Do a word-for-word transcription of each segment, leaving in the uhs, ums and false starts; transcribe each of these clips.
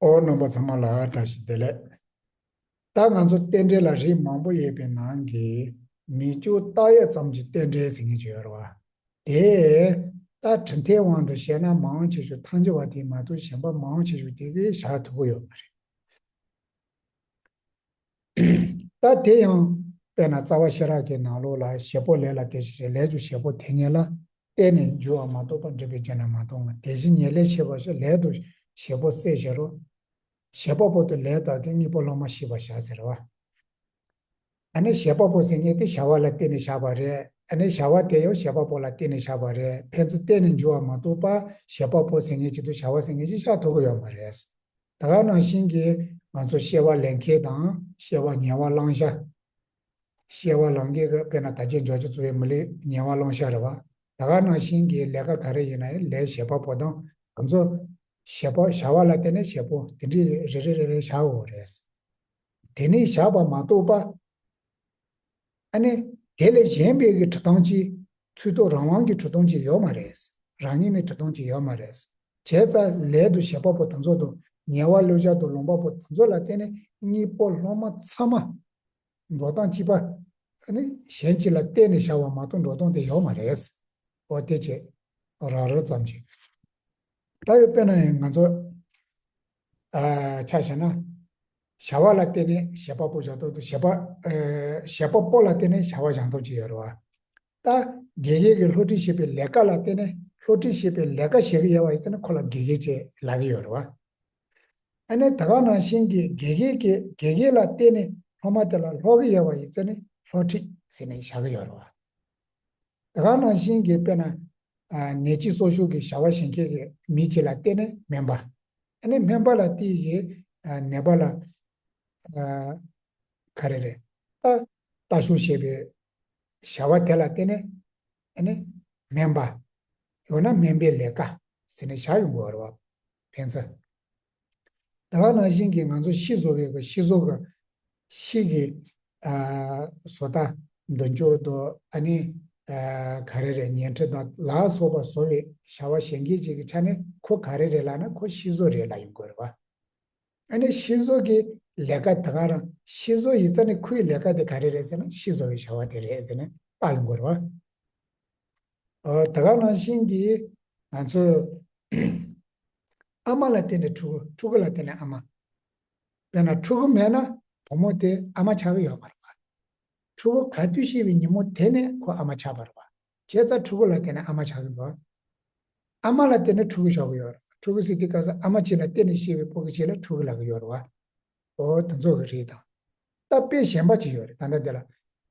ཨོ། རྣམ་པ་ཚང་མ་ལ་བཀྲ་ཤིས་བདེ་ལེགས། ད་ང་ཚོ་རྟེན་འབྲེལ་ལ་རིགས་མང་པོ་ཡོད་པའི་ནང་གི་མི་འཇུག་རྟགས་ཡོད་ཙམ་གྱི་རྟེན་འབྲེལ་ཟེར་མཁན་ཅིག་ཡོད་རེད་བ། དེ་ད་གྲུབ་མཐའི་དབང་དུ་བཤད་ན་མང་ཆེ་ཤོས་ཐལ་འགྱུར་བ་དེ་མ་གཏོགས་གཞན་པ་མང་ཆེ་ཤོས་དེ་གིས་བཞག་ཐུབ་ཀྱི་ཡོད་མ་རེད། ད་དེ་ཡང་དཔེར་ན་རྩ་བ་ཤེས་རབ་ཀྱི་ནང་ལོགས་ལ་བྱེད་པོ་ལས་ལ་དེ་བཞིན་གཤེགས། ལས་ཀྱི་བྱེད་པོ་དེ་ཉིད་ལ་བརྟེན་ནས་འགྱུར་བ་མ་གཏོགས་པ་འབྲེལ་པའི་རྒྱུ་ན་མ་གཏོགས་ངེས། དེ་བཞིན་ཉེར་ལེན་བྱེད་པ་ཞིག་ལས་དང་བྱེད་པོ་བསྲེ་བྱེད་རོ། བྱེད་པ་པོ་དང་ལས་དག་གི་དངོས་པོ་སློབ་མ་ཤེས་པར་བྱ་ཟེར་བ། ཨ་ནི་བྱེད་པ་པོ་ཟེར་མཁན་དེ་བྱ་བ་ལ་བརྟེན་ནས་བཞག་པ་རེད། ཨ་ནི་བྱ་བ་དེ་ཡང་བྱེད་པ་པོ་ལ་བརྟེན་ནས་བཞག་པ་རེད། ཕན་ཚུན་བརྟེན་ནས་འགྱུར་བ་མ་གཏོགས་པ་བྱེད་པ་པོ་ཟེར་མཁན་གཅིག་དང་བྱ་བ་ཟེར་མཁན་གཅིག་བཞག་ཐུབ་ཀྱི་ཡོད་མ་རེད། ད་ག་ནང་བཞིན་གྱི་ང་ཚོ་སྐྱེ་བ་ལེན་མཁན་དང་སྐྱེ་བ་ཉེ་བར་བླང་བྱ། སྐྱེ་བ་ལེན་མཁན་གྱི་དཔེར་ན་དལ་བརྒྱད་འབྱོར་བཅུ་ཚོགས་པའི་མི་ལུས་ཉེ་བར་བླང་བྱ་རེད་བ། ད་ག་ནང་བཞིན་གྱི་ལས་ཀ་ག་རེ་ཡིན་ན་ཡང་ལས་བྱེད་པ་པོ་དང་དེ་ཚོ་བྱེད་པ་བྱ་བ་ལ་བརྟེན་ནས་བྱེད་པོ་དེ་འདྲའི་རེ་རེ་རེ་རེ་བཞག་འོ་རེད། དེ་ནས་བཞག་པ་མ་གཏོགས་པ། ཨ་ནི་དེ་ལས་གཞན་པའི་གི་གྲུབ་སྟངས་ཀྱི་ཚུལ་དང་རང་དབང་གི་གྲུབ་སྟངས་ཀྱི་ཡོད་མ་རེད། རང་ངོས་ནས་གྲུབ་སྟངས་ཀྱི་ཡོད་མ་རེད། བྱས་ཙང་ལས་དང་བྱེད་པ་པོ་དེ་ཚོ་དང་ཉེ་བར་བླང་བྱ་དང་ལོངས་པ་པོ་དེ་ཚོ་ལ་བརྟེན་ནས་དངོས་པོ་སློབ་མ་ཚང་མ་འགྲོ་སྟངས་གཅིག་པ། ཨ་ནི་གཞན་གཅིག་ལ་བརྟེན་ནས་བཞག་པ་མ་གཏོགས་འགྲོ་སྟངས་དེ་ཡོད་མ་རེད། འོ་དེ་བྱས་རང་རང་ཙམ་གྱིས། ད་ཡོད་དཔེར་ན་ཡང་ང་ཚོ་ཨ་ཆ་བཞག་ན། བྱ་བ་ལ་བརྟེན་ནས་བྱེད་པ་པོ་བཞག་སྟངས་དང་བྱེད་པ་ཨ་བྱེད་པ་པོ་ལ་བརྟེན་ནས་བྱ་བ་བཞག་སྟངས་ཅིག་ཡོད་རེད་བ། ད་དགེ་རྒན་གྱིས་སློབ་ཁྲིད་བྱེད་པའི་ལས་ཀ་ལ་བརྟེན་ནས་སློབ་ཁྲིད་བྱེད་པའི་ལས་ཀ་བྱེད་ཀྱི་ཡོད་པ་ཡིན་ཙང་ནི་ཁོ་ལ་དགེ་རྒན་ཅེས་ལབ་ཀྱི་ཡོད་རེད་བ། ཨ་ནི་ད་ག་ནང་བཞིན་གྱི་དགེ་རྒན་གྱིས་དགེ་རྒན་ལ་བརྟེན་ནས་སློབ་མ་དེ་ལ་སློབ་ཀྱི་ཡོད་པ་ཡིན་ཙང་ནི་སློབ་ཁྲིད་ཟེར་ནས་བཞག་གི་ཡོད་རེད་བ། ད་ག་ནང་བཞིན་གྱི་དཔེར་ན། ཨ་ནད་ཀྱི་གསོ་བཅོས་ཀྱི་བྱ་བ་བྱེད་མཁན་གྱི་མི་གཅིག་ལ་བརྟེན་ནས་སྨན་པ། ཨ་ནི་སྨན་པ་ལ་དེ་ཡི་ཨ་ནད་པ་ལ་ཨ་ག་རེ་རེད། ཨ་ལྟ་སྐྱོང་བྱེད་པའི་བྱ་བ་དེ་ལ་བརྟེན་ནས་ཨ་ནི་སྨན་པ། ཡང་ན་སྨན་པའི་ལས་ཀ་ཟེར་ནས་བཞག་ཡོང་དགོས་རེད་བ། ཕན་ཚུན། ད་ག་ནང་བཞིན་གྱི་ང་ཚོ་ཤི་བཟོ་བའི་གི་ཤི་བཟོ་གི་ཤི་གི་ཨ་བཟོ་ལྟ་འདོན་སྤྱོད་དང་ཨ་ནི་ཨ་ག་རེ་རེད་ཉལ་ཁྲི་དང་ལ་སོགས་པ་བཟོ་བའི་བྱ་བ་བྱེད་མཁན་ཅིག་གི་ཆ་ནས་ཁོ་ག་རེ་རེད་ལབ་ན་ཁོ་ཤི་བཟོ་རེད་ལབ་ཡོང་དགོས་རེད་བ། ཨ་ནི་ཤི་བཟོ་གི་ལས་ཀ་ད་ག་རང་ཤི་བཟོ་ཡིན་ཙང་ནི་ཁོའི་ལས་ཀ་དེ་ག་རེ་རེད་ཟེར་ན་ཤི་བཟོ་བའི་བྱ་བ་དེ་རེད་ཟེར་ནས་བཏགས་ཡོང་དགོས་རེད་བ། ཨོ་ད་ག་ནང་བཞིན་གྱི་ང་ཚོས་ཨ་མ་ལ་བརྟེན་ནས་ཕྲུ་གུ། ཕྲུ་གུ་ལ་བརྟེན་ནས་ཨ་མ། དཔེར་ན་ཕྲུ་གུ་མེད་ན་བུ་མོ་དེ་ཨ་མ་ཆགས་ཀྱི་ཡོད་མ་རེད་པ། ཕྲུ་གུ་ག་དུས་ཤི་བའི་ཉིན་མོ་དེ་ནས་ཁོ་ཨ་མ་ཆགས་པ་རེད་པ། བྱས་ཙང་ཕྲུ་གུ་ལ་བརྟེན་ནས་ཨ་མ་ཆགས་ཀྱི་འདུག་ཨ་མ་ལ་བརྟེན་ནས་ཕྲུ་གུ་ཆགས་ཀྱི་ཡོད་རེད། ཕྲུ་གུ་ཟེར་དུས་སྐབས་སུ་ཨ་མ་གཅིག་ལ་བརྟེན་ནས་སྐྱེས་པའི་ཕྲུ་གུ་གཅིག་ལ་ཕྲུ་གུ་ལབ་ཀྱི་ཡོད་རེད་པ། ཨོ་དེ་ཚོ་གི་རིགས་དང་། ད་དཔེ་གཞན་པ་ཅིག་ཡོད་རེད་ད་ལྟ་འདི་ལ།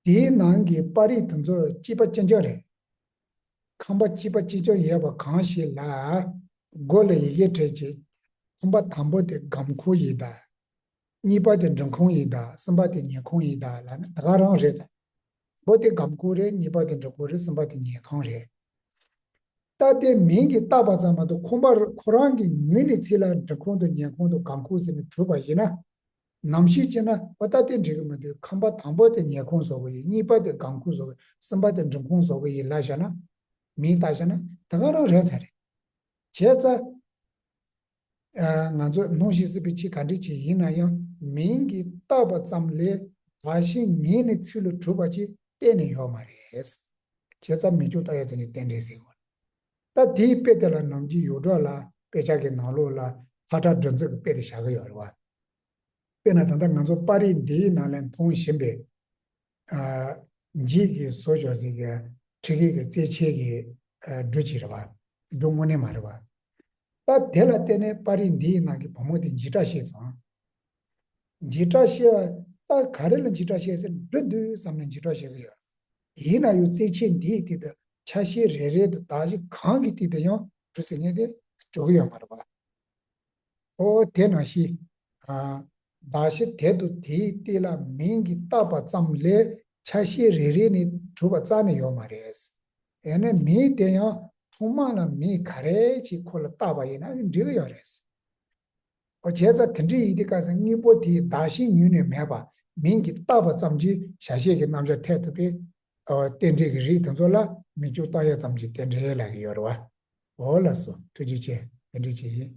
དེའི་ནང་གི་པར་རིས་དེ་ཚོ་གཅིག་པ་གཅིག་རྐྱང་རེད། ཁང་པ་གཅིག་པ་གཅིག་རྐྱང་ཡོད་པ་གང་ཞིག་ལ། སྒོ་ལ་ཡི་གེ་བྲིས་ཀྱི། ཁང་པ་དང་པོ་དེ་སྒམ་ཁུག་ཡིན་ད། གཉིས་པ་དེ་མགྲོན་ཁང་ཡིན་ད། གསུམ་པ་དེ་ཉལ་ཁང་ཡིན་ད་ལབ་ན་ད་ག་རང་རེད་ཙང་། པོ་དེ་སྒམ་ཁུག་རེད། གཉིས་པ་དེ་མགྲོན་ཁང་རེད། གསུམ་པ་དེ་ཉལ་ཁང་རེད། ད་དེ་མིང་གིས་བཏགས་པ་ཙམ་མ་གཏོགས་ཁང་པ་ཁོ་རང་གི་ངོས་ནས་ཚིག་ལ་མགྲོན་ཁང་དང་ཉལ་ཁང་དང་སྒམ་ཁུག་ཟེར་ནས་གྲུབ་པ་ཡིན་ན། ནམ་ཞིག་ཅིག་ན་འོ་ད་དེ་འགྲིག་གི་མི་འདུག་ཁང་པ་དང་པོ་དེ་ཉལ་ཁང་བཟོ་གི་ཡིན། གཉིས་པ་དེ་སྒམ་ཁུག་བཟོ་གི། གསུམ་པ་དེ་མགྲོན་ཁང་བཟོ་གི་ཡིན་ལབ་བཞག་ན། མིང་བཏགས་བཞག་ན་ད་ག་རང་རེད་ཚར་རེད། བྱས་ཙང་། ཨ་ང་ཚོས་སྣང་ཞིག་སྲིད་པའི་ཆེད་ག་འདྲ་ཅིག་ཡིན་ན་ཡང་མིང་གིས་བཏགས་པ་ཙམ་ལས་བརྟགས་ཤིང་ངེས་ནས་ཚུལ་ལ་གྲུབ་པ་ཅིག་གཏན་ནས་ཡོད་མ་རེད། བྱས་ཙང་མི་འཇུག་རྟགས་ཡོད་ཙམ་གྱི་རྟེན་འབྲེལ་ཟེར་བ། ད་དེའི་དཔེ་དེ་ལ་ནམ་རྒྱུན་ཡོངས་གྲགས་ལ་དཔེ་ཆ་གི་ནང་ལོགས་ལ་ལྷ་གྲྭ་སྒྲུབ་མཛད་ཀྱི་དཔེ་དེ་བཞག་གི་ཡོད་རེད་བ། དཔེར་ན་ད་ལྟ་ང་ཚོ་པར་རིས་འདིའི་ནང་ལ་མཐོང་བཞིན་པའི། ཨ་འཇིགས་ཀྱིས་བཟོ་བྱ་ཟེར་གྱི་ཁྲི་གེ་གི་རྩེད་ཆས་ཀྱི་ཨ་འབྲུ་ཅིག་རེད་བ། འབྲུ་དངོས་གནས་མ་རེད་བ། ད་དེ་ལ་བརྟེན་ནས་པར་རིས་འདིའི་ནང་གི་བུ་མོ་དེ་འཇིགས་སྐྲག་སྐྱེས་སོང་། འཇིགས་སྐྲག་སྐྱེས་པ་ད་ག་རེ་ལ་འཇིགས་སྐྲག་སྐྱེས་ཟེར་འབྲུ་འདུག་བསམ་ནས་འཇིགས་སྐྲག་སྐྱེ་གི་ཡོད་རེད། ཡིན་ན་ཡང་རྩེད་ཆས་འདིའི་སྟེང་དུ་ཆ་ཤས་རེ་རེ་དང་གདགས་གཞི་གང་གི་སྟེང་དུ་ཡང་འབྲུ་ཟེར་མཁན་དེ་འཇོག་གི་ཡོད་མ་རེད་བ། ཨོ་དེ་ནང་བཞིན། ཨ་གདགས་གཞི་དེ་དང་དེའི་སྟེང་ལ་མིང་གིས་བཏགས་པ་ཙམ་ལས་ཆ་ཤས་རེ་རེ་ནས་གྲུབ་པ་རྩ་ནས་ཡོད་མ་རེད། ཡང་ན་མིང་དེ་ཡང་ཐོག་མ་ལ་མིང་ག་རེ་ཅིག་ཁོ་ལ་བཏགས་པ་ཡིན་ན་འགྲིག་གི་ཡོད་རེད། ཨོ་བྱས་ཙང་དེ་འདྲ་ཡིན་དུས་སྐབས་སུ་དངོས་པོ་དེའི་གདགས་གཞི་ངོས་ནས་མེད་པ་མིང་གིས་བཏགས་པ་ཙམ་གྱིས་བྱ་བྱེད་ཀྱི་རྣམ་གཞག་འཐད་ཐུབ་པའི་ཨོ་རྟེན་འབྲེལ་གྱི་རིགས་དེ་ཚོ་ལ་མི་འཇུག་རྟགས་ཡོད་ཙམ་གྱི་རྟེན་འབྲེལ་ལབ་ཀྱི་ཡོད་རེད་བ། འོ་ལགས་སོ། ཐུགས་རྗེ་ཆེ། དེ་འདྲ་ཅིག་ཡིན།